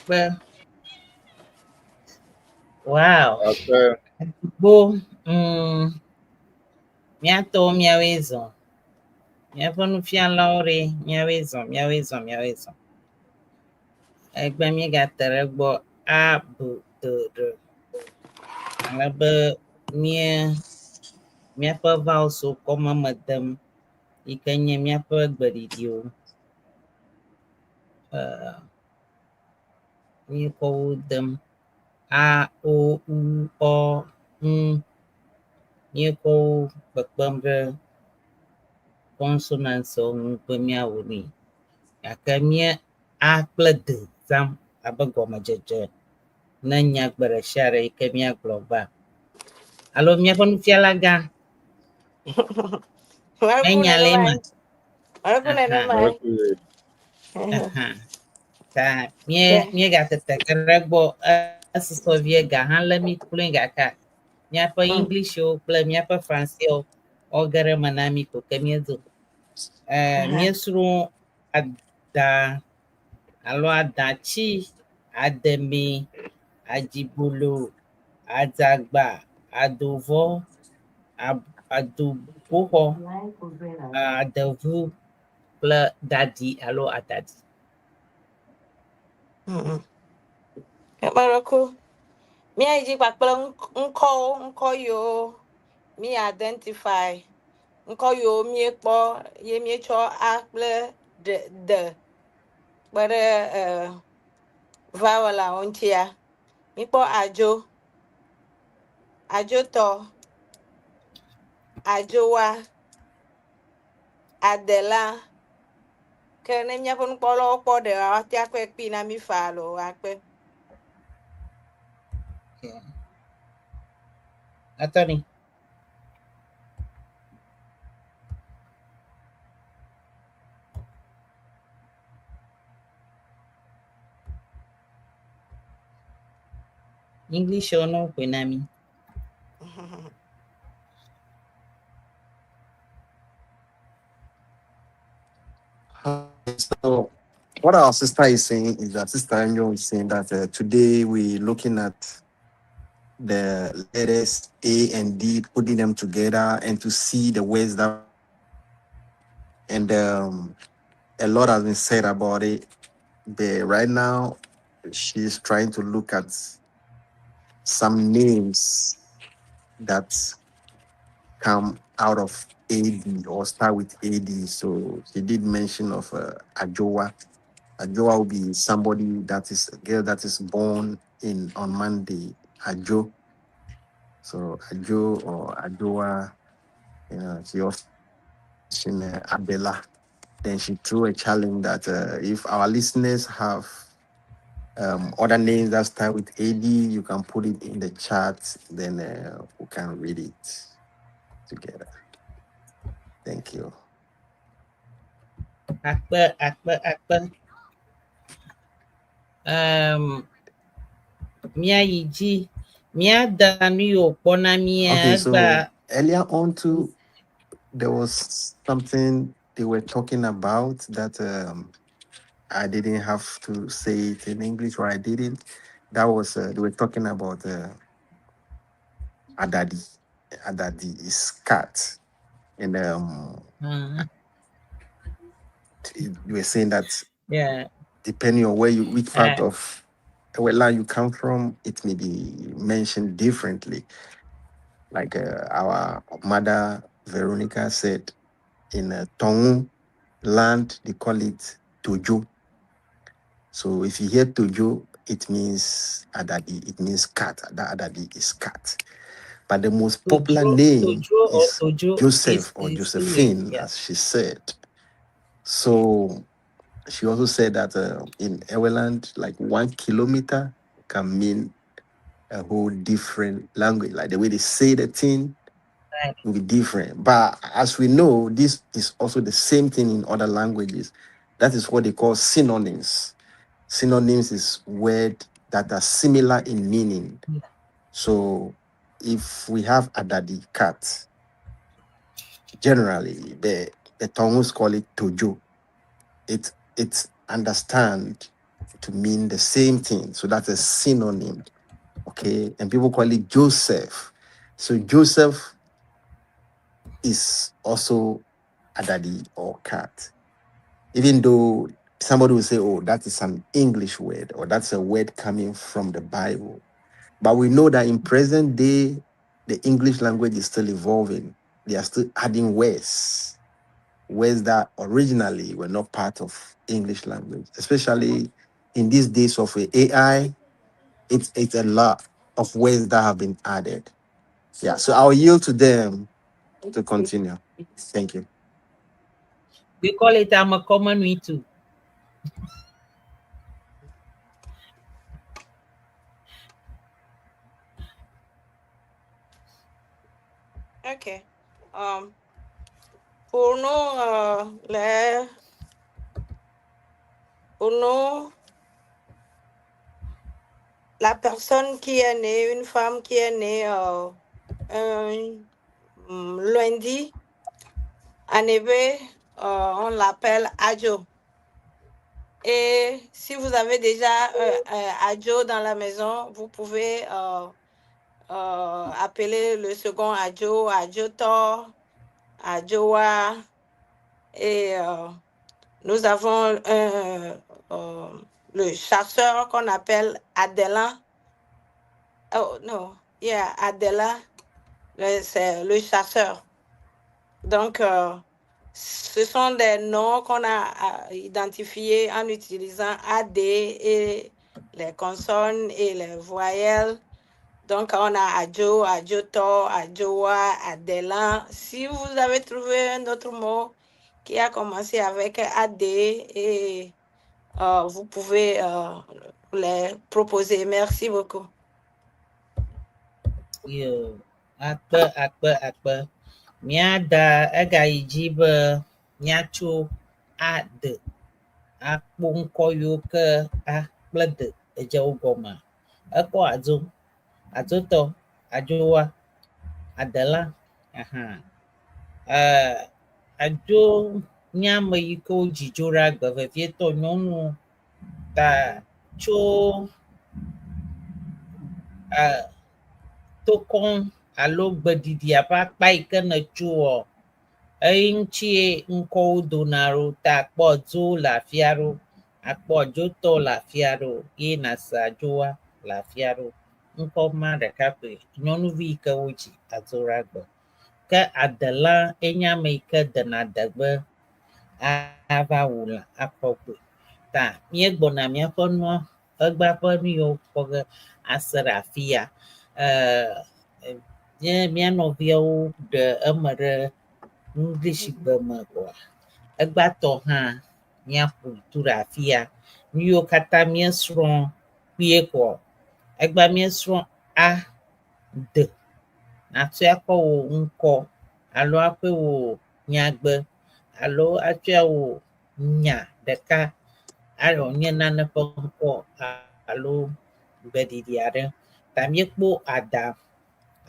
Akpe. Wow.
Akpe.
Bo, míatɔwo míawoe zɔ. Míaƒe nufialawo ɖe, míawoe zɔ, míawoe zɔ, míawoe zɔ. Egbe míegate ɖe egbɔ A, B, D, ɖ. Ale be mía míaƒe vowels kɔ me dem yi ke nye míaƒe gbeɖiɖiwo. Míekɔ wo dem. A, O, U, Ɔ, Ŋ. Míekɔ wo kpekpem ɖe consonants ŋu be míawɔ nɛ. Gake mía A kple D zãm abe gɔmedzedze ne nyagbe ɖe sia ɖe yi ke míagblɔ va. Alo míaƒe nufiala gã. Menya le eme. Aha. Aha. Ta mía míegatete ge ɖe egbɔ esusɔ vie ga hã lé mí kloe gake míaƒe Englishwo kple míaƒe Francewo woage ɖe eme na mí ko ke míedzo. Míesrɔ̃ ada alo adatsi, ademɛ, adzibolo, adzagba, adovɔ, adoboxɔ, adevu kple dadi alo adadi.
Ekpɔɖeku. Míayi dzi kpakple ŋkɔwo, ŋkɔ yiwo mi identify, ŋkɔ yiwo míekpɔ ye míetsɔ A kple D, D kpe ɖe vowel-awo ŋutia. Míkpɔ adzo, adzotɔ, adzowa, adela. Ke ne míaƒe nukpɔlawo kpɔ ɖe, woate akɔe kpi na mí faa alo akpe.
Okay. Attorney. English or no, Kwenami.
So what our sister is saying is that Sister Angel is saying that today we're looking at the letters A and D, putting them together and to see the words that, and a lot has been said about it. But right now, she's trying to look at some names that come out of AD or start with AD. So she did mention of Ajoa. Ajoa will be somebody that is a girl that is born in on Monday. Ajo. So Ajo or Ajoa, you know, she also mentioned Abela. Then she threw a challenge that if our listeners have other names that start with AD, you can put it in the chat, then we can read it together. Thank you.
Akpe, akpe, akpe. Míayi dzi, míada nu yiwo kpɔ na mía
Okay, so
egba.
earlier on too, there was something they were talking about that I didn't have to say it in English, or I didn't. That was they were talking about Adadi. Adadi is cat, and you were saying that depending on which part of where land you come from, it may be mentioned differently. Like our mother Veronica said, in Tongu land, they call it Tojo. So if you hear Tojo, it means Adadi, it means cat. That Adadi is cat. But the most popular
Tojo,
name
Tojo or
is
Tojo
Joseph or
is
Josephine,
yeah.
as she said. So she also said that in Eweland, like 1 kilometer can mean a whole different language. Like the way they say the thing will be different. But as we know, this is also the same thing in other languages. That is what they call synonyms. Synonyms is words that are similar in meaning. So if we have Adadi cat, generally the Tongus call it Tojo. It's understand to mean the same thing. So that's a synonym. Okay. And people call it Joseph. So Joseph is also Adadi or cat. Even though somebody will say, oh, that is an English word or that's a word coming from the Bible. But we know that in present day, the English language is still evolving. They are still adding words, words that originally were not part of English language, especially in these days of AI. It's a lot of words that have been added. Yeah, so I'll yield to them to continue. Thank you.
We call it Amakomanui too.
Ok. Pour nous, pour nous, la personne qui est née, une femme qui est née un lundi, en éwé, on l'appelle Adjo. Et si vous avez déjà Adjo dans la maison, vous pouvez appeler le second Adjo, Adjoto, Adjoa. Et nous avons le chasseur qu'on appelle Adela. Oh non, yeah, Adela, c'est le chasseur. Donc, ce sont des noms qu'on a identifiés en utilisant AD et les consonnes et les voyelles. Donc, on a Adjo, Adjoto, Adjoa, Adela. Si vous avez trouvé un autre mot qui a commencé avec AD, et vous pouvez les proposer. Merci beaucoup.
Yo, akpe, akpe, akpe. Míada egayi dzi be míatso A de akpɔ ŋkɔ yiwo ke A kple D edze wo gɔme. Ekpɔ adzo, adzotɔ, adzowa, adela, aha. Adzo nye ame yi ke wodzi dzo ɖe agbe vevietɔ nyɔnuwo ta tso tokɔ alo gbeɖiɖia ƒe akpa yi ke netsoa, eyi ŋutie ŋkɔwo dona ɖo ta akpɔ dzo le afi aɖewo, akpɔ adzotɔ le afi aɖewo ye nase adzoa le afi aɖewo. Ŋkɔ ma ɖeka koe nyɔnuvi yi ke wodzi adzo ɖe agbe. Ke adela enye ame yi ke dena adegbe ava wu lã akɔ gbɔe. Ta míegbɔna míaƒe nua egbea ƒe nu yiwo kpɔ ge ase ɖe afi ya. Nye mía nɔviawo ɖe eme ɖe English gbe me koa. Egbãtɔ hã míaƒo tu ɖe afi ya. Nu yiwo katã míesrɔ̃ kpuie koa, egbea míesrɔ̃ A, D. Nàtsɔe akɔ wò ŋkɔ alo akɔe wò nyagbe alo atsɔe wò nya ɖeka alo nye nane ƒe ŋkɔ alo gbeɖiɖi aɖe. Ta míekpɔ ada,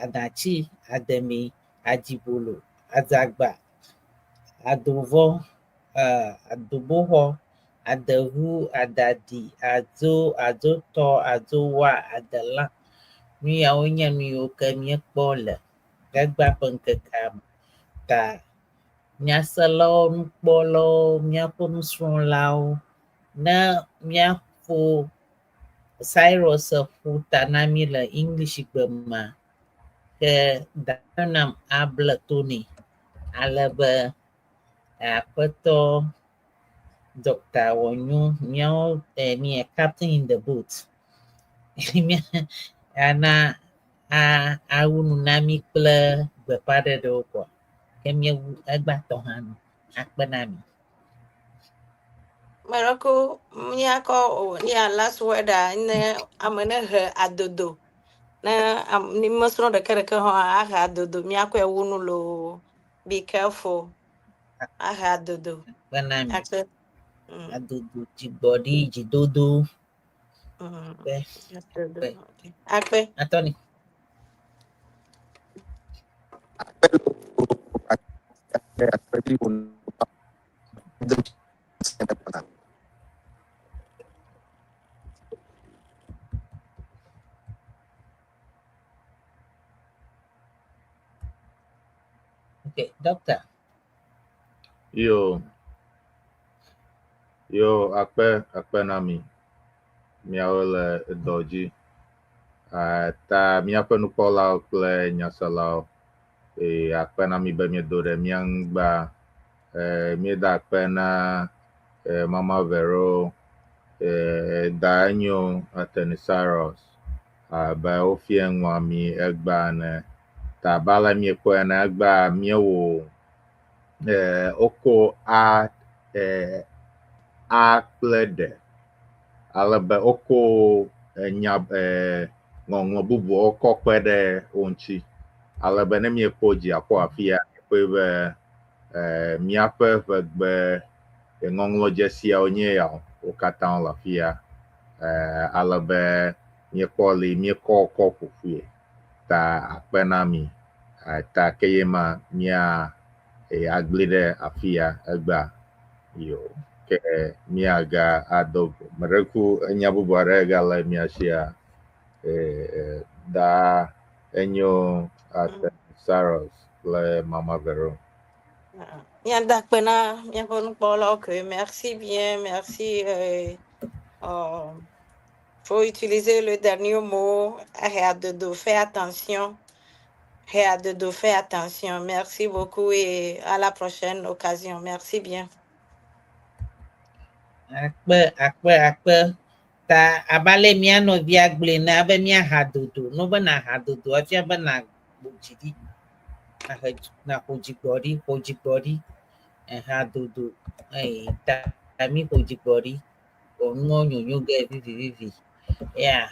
adatsi, ademi, adzibolo, adzagba, adovɔ, adoboxɔ, adeʋu, adaɖi, adzo, adzotɔ, adzowa, adelã. Nu yawo nye nu yiwo ke míekpɔ le egbea ƒe ŋkekea me. Ta nyaselawo, nukpɔlawo, míaƒe nusrɔ̃lawo, ne míaƒo Cyrus ƒo ta na mí le English gbe mea, ke Danam able to nɛ ale be aƒetɔ Dr. Wɔnyo, míawo eh, captain in the boat ana awu nu na mí kple gbeƒãɖeɖewo koa. Ke míewu egbãtɔ hã nu. Akpe na mi.
Mereko míakɔ o nia last word a ne ame ne he adodo ne ni mesrɔ̃ ɖeke ɖeke hã ahe adodo míakɔe wu nu loo. Be careful. Ahe adodo.
Akpe na mi.
Akpe.
Adodo, dzigbɔɖi, dzidodo. Akpe.
Adodo.
Akpe.
Okay. Akpe.
Anthony. Okay, doctor.
Yo. Yo, akpe, akpe na mi. Miawo le dɔ dzi. Ta míaƒe nukpɔlawo kple nyaselawo. Eye akpe na mi be miedo ɖe mía ŋgba. Míeda akpe na Mama Vero, da enyo Atenisarus, abe wofia nua mi egbea ene. Ta abe ale miekpɔe ene egbea míewɔ woko a a kple ɖe ale be woko enya ŋɔŋlɔ bubuwo kɔ kpe ɖe wo ŋuti. Ale be ne miekpɔ dziaƒo afia, miekpɔe be míaƒe ʋegbe ŋɔŋlɔdzesiawo nye ya wo katã wole afia. Ale be miekpɔ li miekɔ kɔ ƒoƒue ta akpe na mi. Ta ke ye ma mía agbli ɖe afia egbea. Yo ke míaga ado go. Meɖeku enya bubu aɖe gale mía sia. Da enyo Atenisarus kple Mama Vero.
Míada akpe na míaƒe nukpɔlawo ke merci bien, merci. Faut utiliser le dernier mot, de faire attention. De faire attention. Merci beaucoup et à la prochaine occasion. Merci bien.
Akpe, akpe, akpe. Ta abe ale mía nɔvia gblɔe na be míaha dodo. No be naha dodo efia be na ƒo dzi ɖi. Nahe naƒo dzigbɔɖi, ƒo dzigbɔɖi. Eha dodo. Eye ta mi ƒo dzigbɔɖi. Wɔ nuwo nyonyo ge vivivivi. Ya.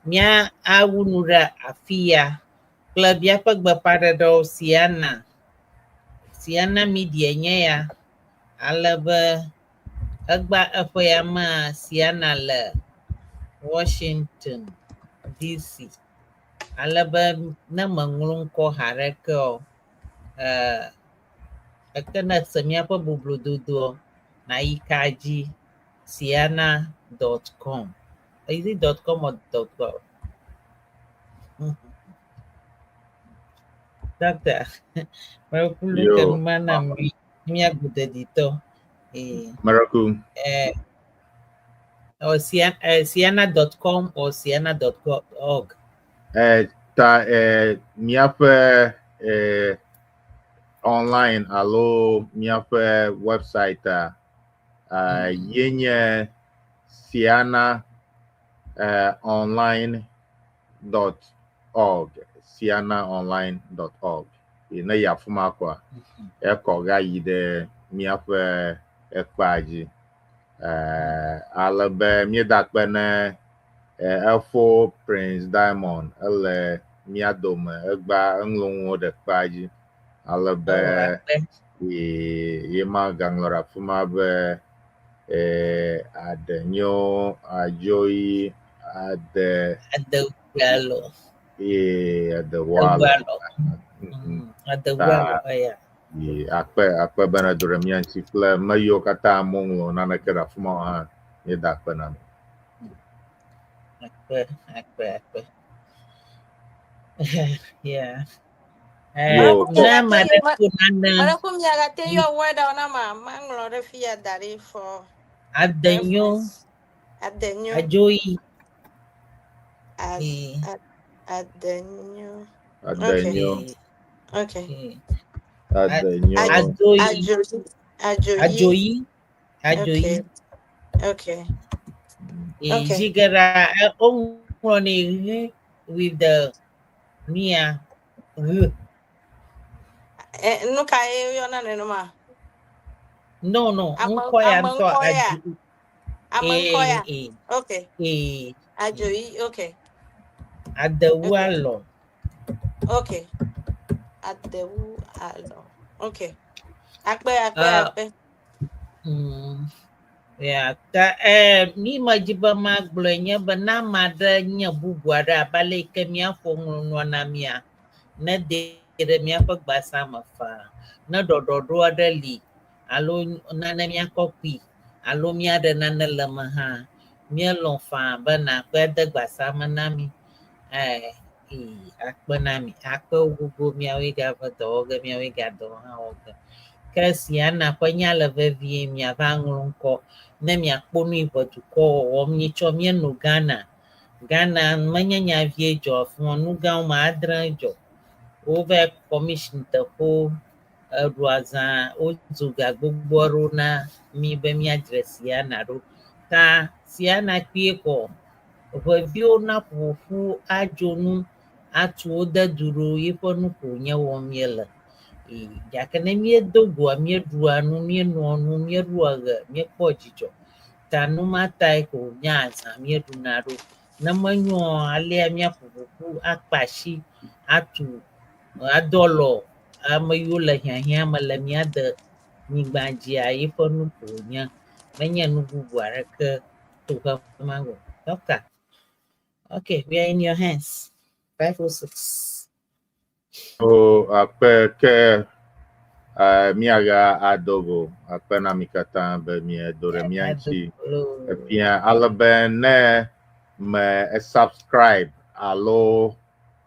Mía awu nu ɖe afi ya kple míaƒe gbeƒãɖeɖewo Siana. Siana Media nye ya. Ale be egba eƒe ya mea Siana le Washington DC. Ale be ne meŋlɔ ŋkɔ haɖeke o, eke ne se míaƒe boblododoa, nayi ka dzi siana.com. Is it dot com or dot gov? Doctor, mekulu ke
Yo.
numa na mi mía gbededitɔ.
Miracle.
Or siana.com or siana.org.
Ta míaƒe online alo míaƒe website a ye nye siana online dot org, sianaonline dot org. Ne yi afi ma koa, ekɔ ga yi ɖe míaƒe ekpea dzi. Ale be míeda akpe ne efo Prince Diamond ele mía dome egba eŋlɔ nuwo ɖe kpea dzi. Ale be
Oh, akpe.
Ye ma gaŋlɔ ɖe afi ma be aɖenyo adzoyi ade
Adewualo.
Ye adewualo.
Adewualo. Adewualo eya.
Ye akpe akpe bena do ɖe mía ŋuti kple me yiwo katã moŋlɔ naneke ɖe afi ma o hã míeda akpe na mi.
Akpe, akpe, akpe. Yeah.
Yo.
Ne ame aɖe ko nane
Mara ko miagate yɔ word na ma maŋlɔ ɖe fi ya da ɖi for
adenyo
reference. Adenyo.
Adzoyi.
Adenyo.
Adenyo.
Okay.
Adenyo.
Adzoyi.
Ajoyi. Ajoyi.
Adzoyi. Adzoyi.
Okay. Okay.
Zi geɖea woŋlɔnɛ ʋ with the nia ʋ.
Nu ka ye woyɔna nenema?
No.
Ame
Ŋkɔ ya
ame
ŋutɔ
ŋkɔ ya.
Adzo.
Ame ŋkɔ ya. Okay. Ajoyi. Okay.
Adewu alɔ.
Okay. Adewu alɔ. Okay. Akpe akpe akpe.
Yeah, ta mi medzi be magblɔe nye be ne ame aɖe nye bubu aɖe abe ale yi ke míaƒo ŋlɔ nua na mía, ne de ɖe míaƒe gbasa me faa. Ne ɖɔɖɔɖo aɖe li alo nane míakɔ kpui alo míaɖe nane le me hã, míelɔ̃ faa be nàkɔe de gbasa me na mí. Ee, akpe na mi. Akpe wo gbogbo miawoe gava dɔ wɔ ge, miawoe gadɔ hã wɔ ge. Ke Siana ƒe nya le vevie miava ŋlɔ ŋkɔ ne miakpɔ nu yi ʋe dukɔ wɔwɔm nyitsɔ míeno Ghana. Ghana menye nya vie dzɔ afi ma, nu gã woame adre dzɔ. Wova commission teƒewo eɖu azã, wozu ga gbogbo aɖewo na mí be míadzre Siana ɖo. Ta Siana kpuie kɔ ʋeviwo naƒo ƒu adzo nu atu wo de du ɖo yiƒe nu ko nye wɔm míele. Ee, gake ne míedo goa, míeɖua nu, míenoa nu, míeɖua ɣe, míekpɔ dzidzɔ. Ta nu ma tae ko wònye azã míeɖuna ɖo. Ne menyoa, alea míaƒo ƒu akpe asi atu ado alɔ ame yiwo le hiahiã me le mía de nyigba dzia yiƒe nu ko wònye. Menye nu bubu aɖeke to xexema o. Doctor, okay, we are in your hands. 5:06.
O akpe ke míaga ado go akpe na mi katã be miedo ɖe mía ŋuti. Efia ale be ne me subscribe alo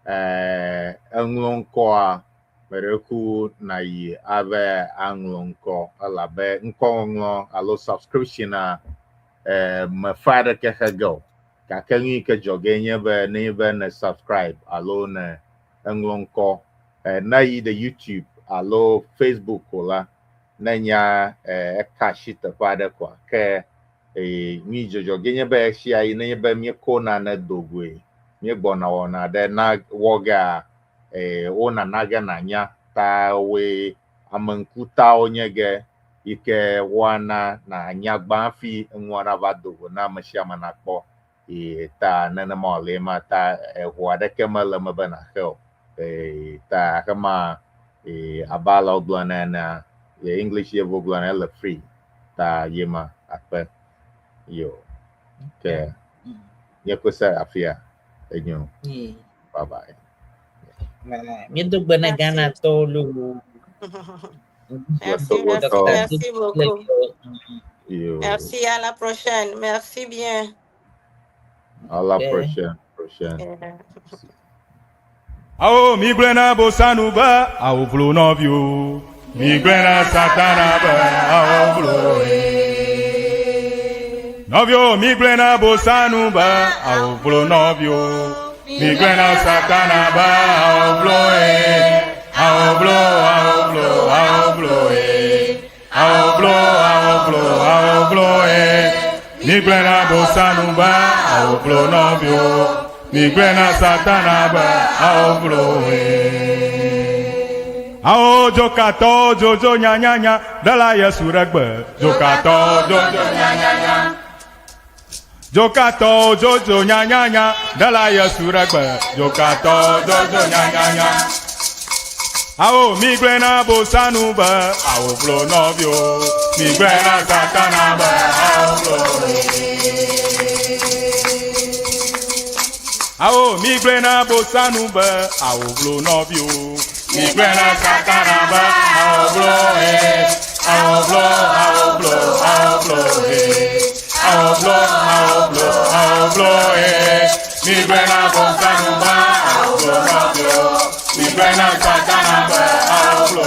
eŋlɔ ŋkɔa meɖe ku nayi ave aŋlɔ ŋkɔ elabe ŋkɔŋɔŋlɔ alo subscription a mefa aɖeke xe ge o. Gake nu yi ke dzɔ ge nye be nenye be ne subscribe alo ne eŋlɔ ŋkɔ ne yi ɖe YouTube alo Facebook ko la, ne nya eka asi teƒe aɖe koa ke nu yi dzɔdzɔ ge nye be ɣesia ɣi nenye be míekɔ nane do goe, míegbɔna wɔna ɖe na wɔ gea, wonana ge nanya ta woe ame ŋkutawo nye ge yi ke woana nanya gbã hafi enua nava do go na ame sia ame nakpɔ. Ta nenema wòle ema ta eho aɖeke mele eme be nàxe o. Ta xema abe ale wogblɔnɛ enea, English yevuwo gblɔnɛ ele free ta ye ma akpe. Yo. Ke míekpɔe se afia. Enyo. Bye bye.
Míedo gbe na Ghanatɔwo loo.
Merci, merci, merci beaucoup.
Yo.
Merci, à la prochaine. Merci bien.
À la prochaine. Prochaine.
Yeah.
Awo mi gblẽ na bosanu be awo vlo nɔviwo. Mi gblẽ na satana be awo vlo nɔviwo. Mi gblẽ na bosanu be awo vlo nɔviwo. Mi gblẽ na satana be awo vlo awo vlo awo vlo awo vlo awo vlo awo vlo awo vlo. Mi gblẽ na bosanu be awo vlo nɔviwo. Mi gblẽ na satana be awo vlo. Awo dzokatɔ dzodzo nyanyanya ɖela Yesu ɖe gbe. Dzokatɔ dzodzo nyanyanya. Dzokatɔ dzodzo nyanyanya ɖela Yesu ɖe gbe. Dzokatɔ dzodzo nyanyanya. Awo mi gblẽ na bosanu be awo vlo nɔviwo. Mi gblẽ na satana be awo vlo. Awo mi gblẽ na bosanu be awo vlo nɔviwo. Mi gblẽ na satana be awo vlo awo vlo awo vlo awo vlo awo vlo awo vlo awo vlo. Mi gblẽ na bosanu be awo vlo nɔviwo. Mi gblẽ na satana be awo vlo.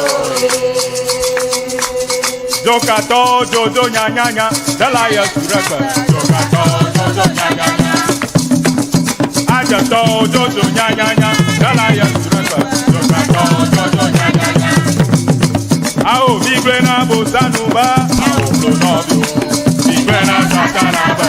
Dzokatɔ dzodzo nyanyanya ɖela Yesu ɖe gbe. Dzokatɔ dzodzo nyanyanya. Adzetɔ dzodzo nyanyanya ɖela Yesu ɖe gbe. Dzokatɔ dzodzo nyanyanya. Awo mi gblẽ na bosanu be awo vlo nɔviwo. Mi gblẽ na satana be